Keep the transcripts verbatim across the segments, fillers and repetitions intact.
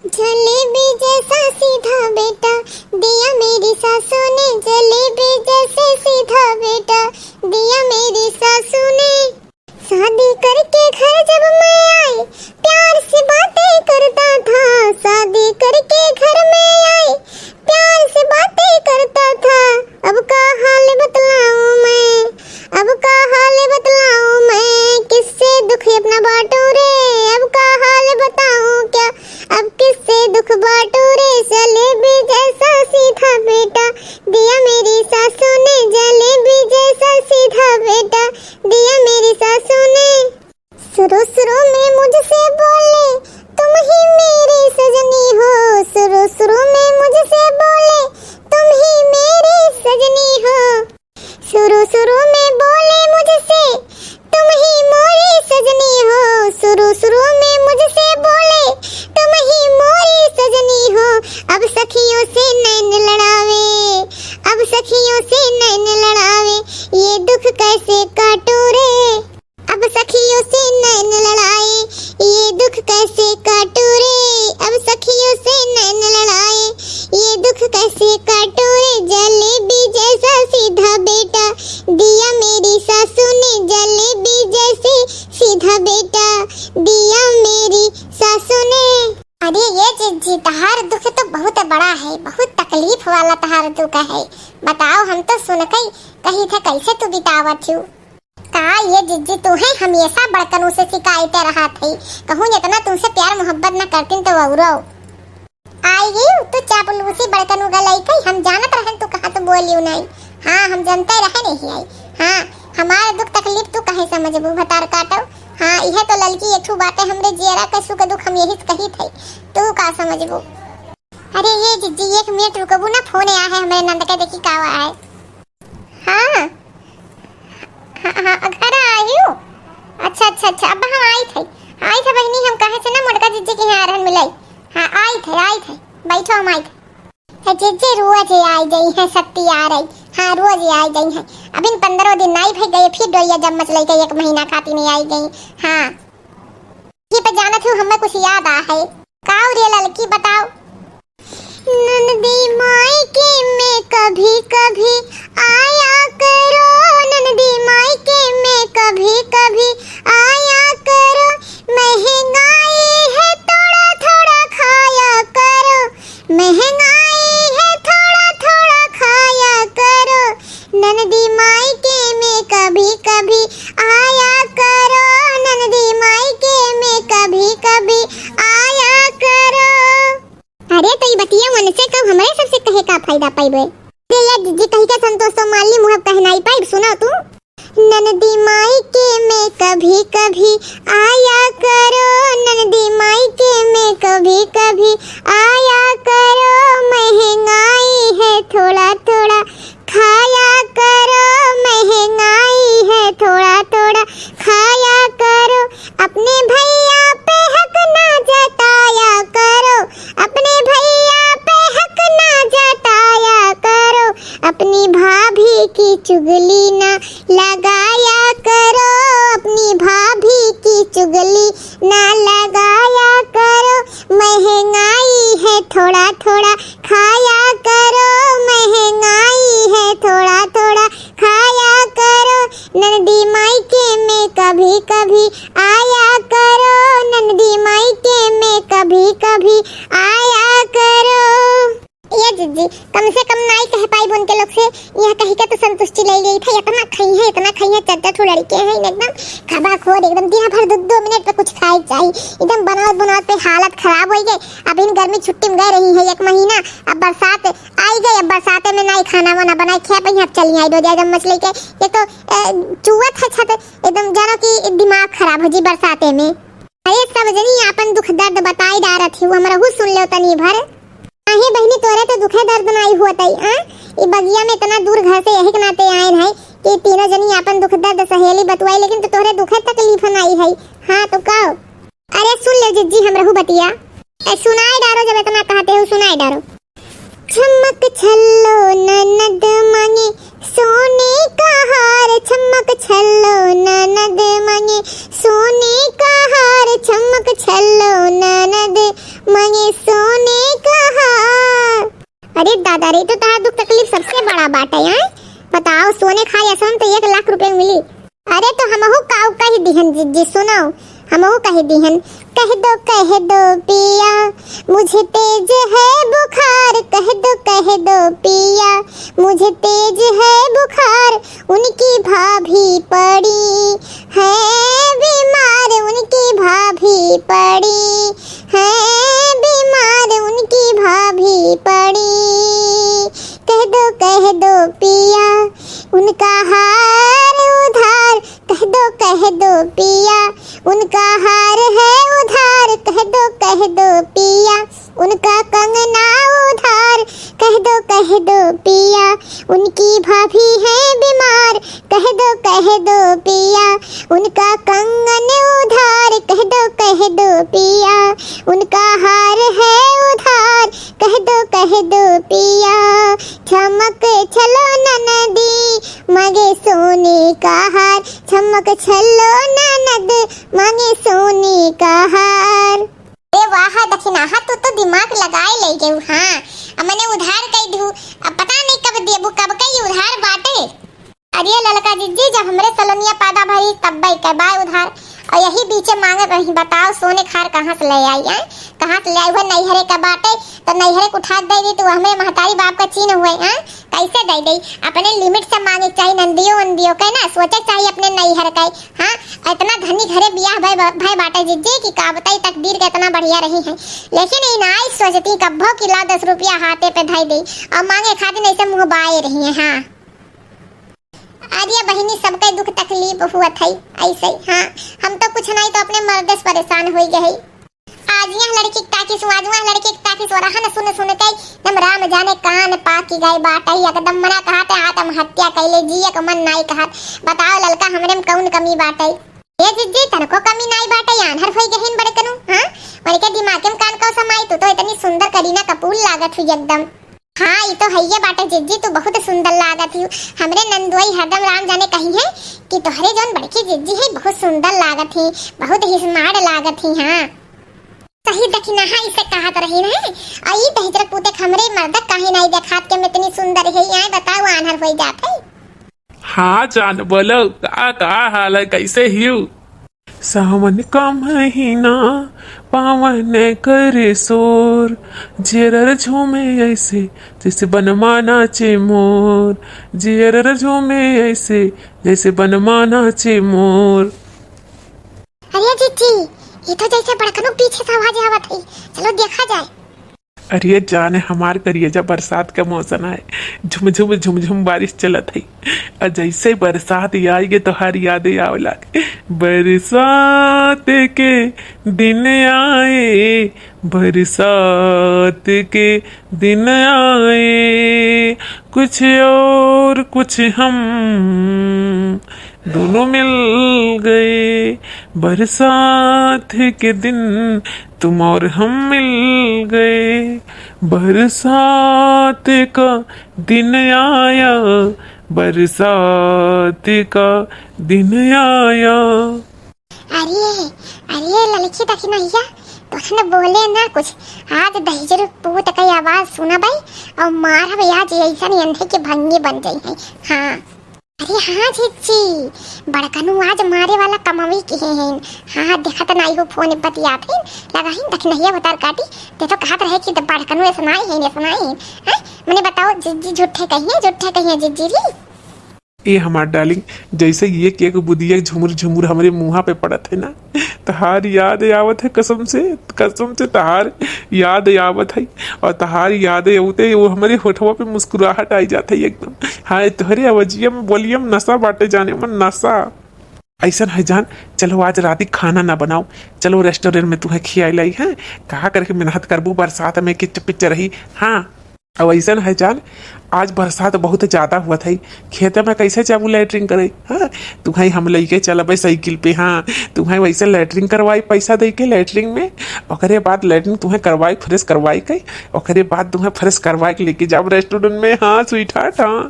जलेबी जैसा सीधा बेटा दिया मेरी सासू ने, जलेबी जैसे सीधा बेटा दिया मेरी सासू ने। शादी करके घर जब मैं आई, प्यार से बातें करता था। शादी करके घर में आई, प्यार से बातें करता था। अब का हाल बतलाऊं मैं, अब का हाल बतलाऊं मैं, किससे दुख अपना बांटूं रे। अब का हाल बताऊं क्या, अब किससे दुख बांटूं रे। जलेबी जैसा सीधा बेटा दिया मेरी सासू ने, जलेबी जैसा सीधा बेटा दिया मेरी सासू ने। शुरू शुरू में मुझसे बोले, तुम ही मेरी सजनी हो। शुरू शुरू में मुझसे बोले, तुम ही मेरी सजनी हो। शुरू शुरू में बोले मुझसे, तुम ही मोरी सजनी हो। शुरू शुरू में मुझसे बोले, तुम ही मोरी सजनी हो। अब सखियों से नैन लड़ावे, अब सखियों से नैन लड़ावे, ये दुख कैसे काटूं रे। अब सखियों से नैन लड़ाए, ये दुख कैसे काटूं रे। अब सखियों से नैन लड़ाए, ये दुख कैसे काटूं रे। जलेबी जैसा सीधा बेटा दिया मेरी सासू ने, जलेबी जैसे सीधा बेटा दिया मेरी सासू ने। अरे ये जिज्जी, तहार दुख तो बहुत बड़ा है, बहुत तकलीफ वाला तहार दुख है। बताओ, हम तो सुन के कही थे कैसे तू बितावत हूँ। का ये जिज्जी, तू है हमेशा बड़कनू से शिकायतें रहत है। कहूँ इतना तुमसे प्यार मोहब्बत न करतीन तो औरो। आई गई तू चापलूसी बड़कनू गलई कई, हम जानत रहन तू कहाँ तो बोलियो नहीं। हाँ, हम जनते रहे नहीं आई। हाँ, हमार दुख तकलीफ तू कहे समझबू भतार काटो। हाँ, इहे तो ललकी एठू बाटे हमरे जियरा के सुख दुख हम यही से कही थे। तू का समझबू? अरे ये जिज्जी एक मिनट रुकबू ना, फोन आया है हमरे नंद के, देखी का हुआ है। हाँ, हाँ, हाँ, घर आई हूँ। अच्छा, अच्छा, अच्छा, अब हम आई थे, आई थे बहिनी, हम कहे से ना मोटका जिज्जी के यहाँ रहन मिलाई। हाँ, आई थे, आई थे, बैठो, हम आई थे। ए जिज्जी रोज ही आई गई है, सत्ती आ रही। हाँ, रोज ही आई गई है। अब इन पंद्रह दिन नहीं भई गए, फिर डोरिया जब मचलाई के एक महीना खाती नहीं आई गई। हाँ, ये पे जानत हूँ, हमें कुछ याद आ है। काऊ रे ललकी, बताओ। ननदी मायके में कभी कभी आया करो, ननदी मायके में कभी कभी आया करो, महंगाई है थोड़ा थोड़ा खाया करो, महंगाई है थोड़ा थोड़ा खाया करो, ननदी मायके में कभी कभी आया करो, ननदी मायके में कभी कभी आया करो। अरे तो ई बतिया मन से कब हमरे सबसे कहे का फायदा पाइबे? अरे ये जिज्जी कही के संतोष तो मान ली, मुँह अब कह नाई पाइब, सुनो तू। ननदी मायके में कभी कभी आया करो, ननदी मायके में कभी कभी आया करो, महंगाई है थोड़ा थोड़ा खाया करो, महंगाई है थोड़ा थोड़ा खाया करो, अपने भैया पे हक ना जताया करो, अपने भैया पे हक ना जताया करो, अपनी भाभी की चुगली ना लगाया करो, अपनी भाभी की चुगली ना लगाया करो, महंगाई है थोड़ा थोड़ा खाया करो, महंगाई है थोड़ा थोड़ा खाया करो, ननदी मायके में कभी कभी आया करो, ननदी मायके में कभी कभी आया करो। ये जिज्जी, कम से कम नाई कह पाई उनके लोग से, यह कही के तो संतुष्टि ले ली था। इतना खाई है, इतना खाई है, चद्दर ठो लड़के हैं एकदम खबाखोर, एकदम दिन भर दो दो मिनट पे कुछ खाए के चाही। एकदम बनावत बनावत पे हालत खराब हो गई। अब इन गर्मी छुट्टी में गए रही है एक महीना, अब बरसात आई गई, अब बरसाते में नाई खाना वाना बनाए खाए पे, अब चली आई दो एकदम मछली के। ये तो ए, चुअत है छत, एकदम जानो कि दिमाग खराब हो जी बरसाते में। अरे सब जनी आपन दुख दर्द बताई डारत ही, हमरा हु सुन लेव तनी भर। काहे बहिनी, तोरे तो दुखे दर्द नाई होत आई, आ? ई बगिया में इतना दूर घर से यही के नाते आयन है कि तीनों जनी आपन दुख दर्द सहेली बतुआई, लेकिन तो तोहरे दुखे तकलीफ नाई है। हाँ तो का? अरे सुन ले जिज्जी हमरहू बतिया। ए, सुनाए डारो, जब इतना कहते हो सुनाए डारो। छमक छल्लो ननद मांगे सोने का हार, छमक छल्लो ननद मांगे सोने का हार, छमक छल्लो ननद मांगे सो अरे दादा रे, तो तहार दुख तकलीफ सबसे बड़ा बाटे, हैं? बताओ, सोने खाए असम तो एक लाख रुपए मिली। अरे तो हमहू काऊ कह दिहन जिज्जी, सुनो, हमहू कह दिहन, कह दो, कह दो पिया, मुझे तेज है बुखार, कह दो, कह दो पिया, मुझे तेज है बुखार, उनकी भाभी पड़ी है बीमार, उनकी भाभी पड़ी है बीमार, उनकी भाभी पड़ी। कह दो, कह दो पिया, उनका हार उधार, कह दो, कह दो पिया, उनका हार है उधार, कह दो, कह दो पिया, उनका कंगना उधार, कह दो, कह दो पिया, उनकी भाभी है बीमार, कह दो, कह दो पिया, उनका कंगन उधार, कह दो, कह दो पिया, उनका हार है उधार, कह दो, कह दो पिया। चमक छलो ननदी, मांगे सोने का हार, चमक छलो ननद, मांगे सोने का हार। ए वाह दखिनहा, तू तो दिमाग लगाए ले गयू। हाँ, अब मने उधार कई दिहू, अब पता नहीं कब देबू, कब कई उधार बाटे। अरे ललका जिज्जी, जब हमरे सलोनिया पैदा भई तब्बे के बाय उधार, और यही बीचे मांगत रही, बताओ सोने खार कहाँ से ले आई, हैं? कहाँ से ले आई? वह नैहरे का बाटे, तो नैहरे के उठा के दे दी, तो हमरे महतारी बाप का चीन हुए, हैं? कैसे दे दे? अपने limit से मांगे के चाहिए, नंदियो वंदियो के ना, सोचे के चाहिए अपने नैहर के। हाँ, इतना धनी घरे बियाह भय, भय बाटे जिज्जी कि का बताई, तकदीर के इतना बढ़िया रही है, लेकिन ई नाई सोचती कब्बो कि ला दस रुपया हाथे पे धई दे और मांगे खातिर ऐसे मुंह बाए रही है। हाँ, अरे बहिनी, सबके दुख तकलीफ हुआ था ऐसे ही। हाँ, हम तो कुछ नहीं तो अपने मर्द से परेशान हो गए है। आज यहाँ लड़की के ताकिस, आज वहाँ लड़की के ताकिस, और रहन सुन सुन के एकदम राम जाने कान पाकी गए बाटे, एकदम मना कहत आत्महत्या कैले, जिए के मन नाई कहत। बताओ ललका, हमरे में कौन कमी बाटे? ए जिज्जी, तनको कमी नाई बाटे, आन्हर होई गहिन बड़कनू, हाँ? उनके दिमाग में कान को समाई, तू तो इतनी सुंदर करीना कपूर लागत हुई एकदम। हाँ, ई तो हइये बाटे जिज्जी, तू बहुत सुंदर लागत ही। हमरे नंदुआई हरदम राम जाने कही है कि तोहरे जौन बड़की जिज्जी है, बहुत सुंदर लागत ही, बहुत ही smart लागत ही। हाँ, सही दखिनहा इसे कहत रही है। आ ई दहिजरक पूते के हमरे मर्दक काहे नाई देखात के हम इतनी सुंदर है, आए बताओ, आन्हर होई जात है। हाँ जान, बोलो, का, का हाल है, कैसे हियो? सावन का महीना पावन करे शोर, जियरर झूमे ऐसे जैसे बनमा नाचे मोर, जियरर झूमे ऐसे जैसे बनमा नाचे मोर। अरे जिज्जी, ये तो जैसे बड़कनों पीछे से आवाज आवत है, चलो देखा जाए। अरे जाने हमार करियजा, बरसात का मौसम है, झुम झुम झुम झुम बारिश चलत है। और जैसे बरसात आएगी तो हर याद आवे लागे, बरसात के दिन आए, बरसात के दिन आए, कुछ और कुछ हम दोनों मिल गए। बरसात के दिन तुम और हम मिल गए, बरसात का दिन आया, बरसात का दिन आया। अरे, अरे ललकी दखिनहिया, तोहन बोले ना कुछ। आज दहिजरू पूत के आवाज सुनबे और मारब आज ऐसन अंधे के भंगी बन जाई है। हाँ। अरे हाँ जिज्जी, बड़कनू आज मारे वाला कमावी किहे हैं। हाँ, देखत नाई हो फोन बतियात हैं, लगा ही दखिनहिया भतार काटी। ते तो कहत रहे कि बड़कनू ऐसनाई है, ऐसनाई है। हैं? मने बताओ जिज्जी, झूठे कहिए, झूठे कहिए जिज्जी री। ए हमार darling, जैसे ये केक बुदिया झुमुर झुमुर हमरे मुँहा पे पड़त है ना, तहार याद आवत है कसम से, कसम से तहार याद आवत है। और तहार याद आवते वो हमरे होठवा पे मुस्कुराहट आई जात है एकदम। हाँ, तोहरे आवाजिया में, बोलिया में नशा बाटे जाने मन, नशा। ऐसन है जान, चलो आज राती खाना ना बनाओ, चलो restaurant में तुम्हें खियाई लाई है। कहा करके मेहनत करबू बरसात में, किच पिच रही। हाँ, अब ऐसन है जान, आज बरसात बहुत ज्यादा हुआ था, खेते में कैसे जाबू लैट्रिन करे? हाँ, तुम्हें हम लेके चलबे साइकिल पे। हाँ, तुम्हें वैसे लैट्रिन करवाई पैसा दे के लैट्रिन में, ओकरे बाद लैट्रिन तुम्हें करवाई, fresh करवाई के, ओकरे बाद तुम्हें fresh करवाई के लेके जाब restaurant में। हाँ sweetheart, हाँ।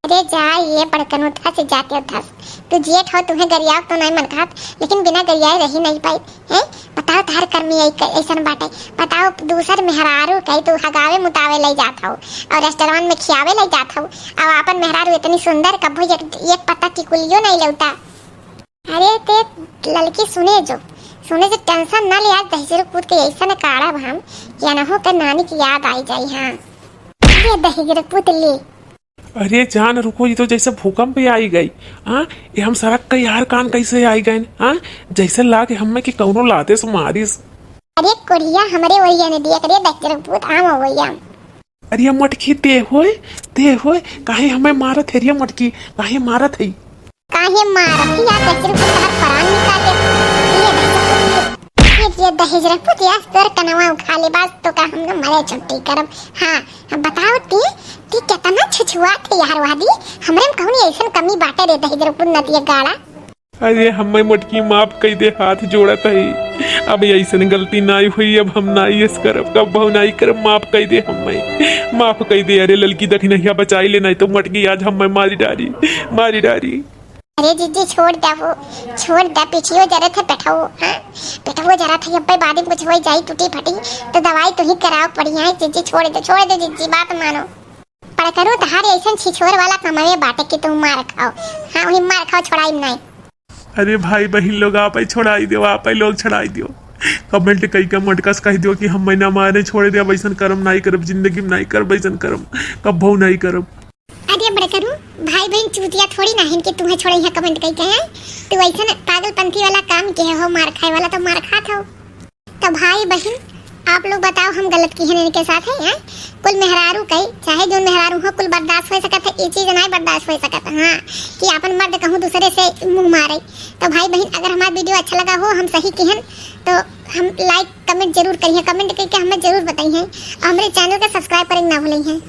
अरे जा, ये बड़कनू धस जाते हो धस। तू जेठ हो, तुम्हें गरियाव तो नहीं मन कहत, लेकिन बिना गरियाए रही नहीं पाई। हैं? बताओ, तहार कर्मी ऐ-, ऐसन बाटे। बताओ, दूसर मेहरारू कही तू हगावे मुतावे लई जात हो और रेस्टोरेंट में खियावे लई जात हो, और आपन मेहरारू इतनी सुंदर, कभो एक, एक पत्ता टिकुलियो नहीं लौटा। अरे ते ललकी सुने जो, सुने जो, टेंशन ना ले, आज दहिजर पूत के ऐसन काढ़ब हम कि अनहो के नानी की याद आई जाई। हाँ, ये दहिजर पूत ले। अरे जान रुको, ये तो जैसे भूकंप ही आई गई। हाँ, ये हम सड़क के यार कान कैसे आई गए? हाँ, जैसे लागे हमें कि कौनो लाते से मारिस। अरे कोढ़िया, हमरे ओरिया ने दिया करे, दहिजर पूत आम हो गई आम। अरे मटकी, ते होए, ते होए, काहे हमें मारत है रे मटकी, काहे मारत है? काहे मारत है यार, दहिजर पूत तहर परान निकाले। ये दहिजर पूत, ये, ये दहिजर पूत यार, तोर कनवा उखा ले, बस तो का हम ना मरे छुट्टी करब। हाँ, हम बताओ ती, ती कितना छुछुआत है यार वादी, हमरे में कौन ऐसन कमी बाटे रे दहिजर पूत नतिया गाड़ा। अरे हम्मे मोटकी माफ कई दे, हाथ जोड़त हई। अब ऐसन गलती नाई होई, अब हम नाई ऐस करब, कबहू नाई करब, माफ कई दे हम्मे, माफ कई दे। अरे ललकी दखिनहिया बचाई ले, नाई तो मोटकी आज हम्मे मारी डारी, मारी डारी। अरे जीजी छोड़ दे हो, छोड़ दे, पीछियो जरत है पेटवो, हाँ? पेटवो जरत है, अब्बे बाद में कुछ होई जाई टूटी फटी, तो दवाई तो ही कराव पड़ी है जीजी, छोड़ दे, छोड़ दे जीजी, बात मानो। बड़करू, तहार ऐसन छिछोर वाला कमवे बाटे कि तू मार खाओ। हाँ, वही मार खाओ, छोड़ाई नहीं। अरे भाई बहिन लोग, आपै छोड़ाई दियो, आपै लोग छोड़ाई दियो। कमेंट कई के मोटकस कह दियो कि हम्मे ना मारे, छोड़ दे, अब ऐसन करम नाई करब, जिंदगी में नाई करब ऐसन करम, कबहू नाई करब। अरे बड़करू, भाई बहिन चूतिया थोड़ी ना हिन कि तुम्हें छोड़े यहाँ कमेंट कई के हैं। तू ऐसन पागलपंथी वाला काम किहे हो, मार खाए वाला तो मार खात हो। तो भाई बहिन, आप लोग बताओ, हम गलत किहन इनके साथ है, हैं? कुल मेहरारू कई, चाहे जो मेहरारू हो, कुल बर्दाश्त हो सकत है, ये चीज नहीं बर्दाश्त हो सकत, हाँ, कि आपन मर्द कहूँ दूसरे से मुंह मारे। तो भाई बहिन, अगर हमारा वीडियो अच्छा लगा हो, हम सही किहन, तो हम लाइक कमेंट जरूर करिए, कमेंट करके हमें जरूर बताइए, और हमारे चैनल का सब्सक्राइब करें ना भूलें हैं।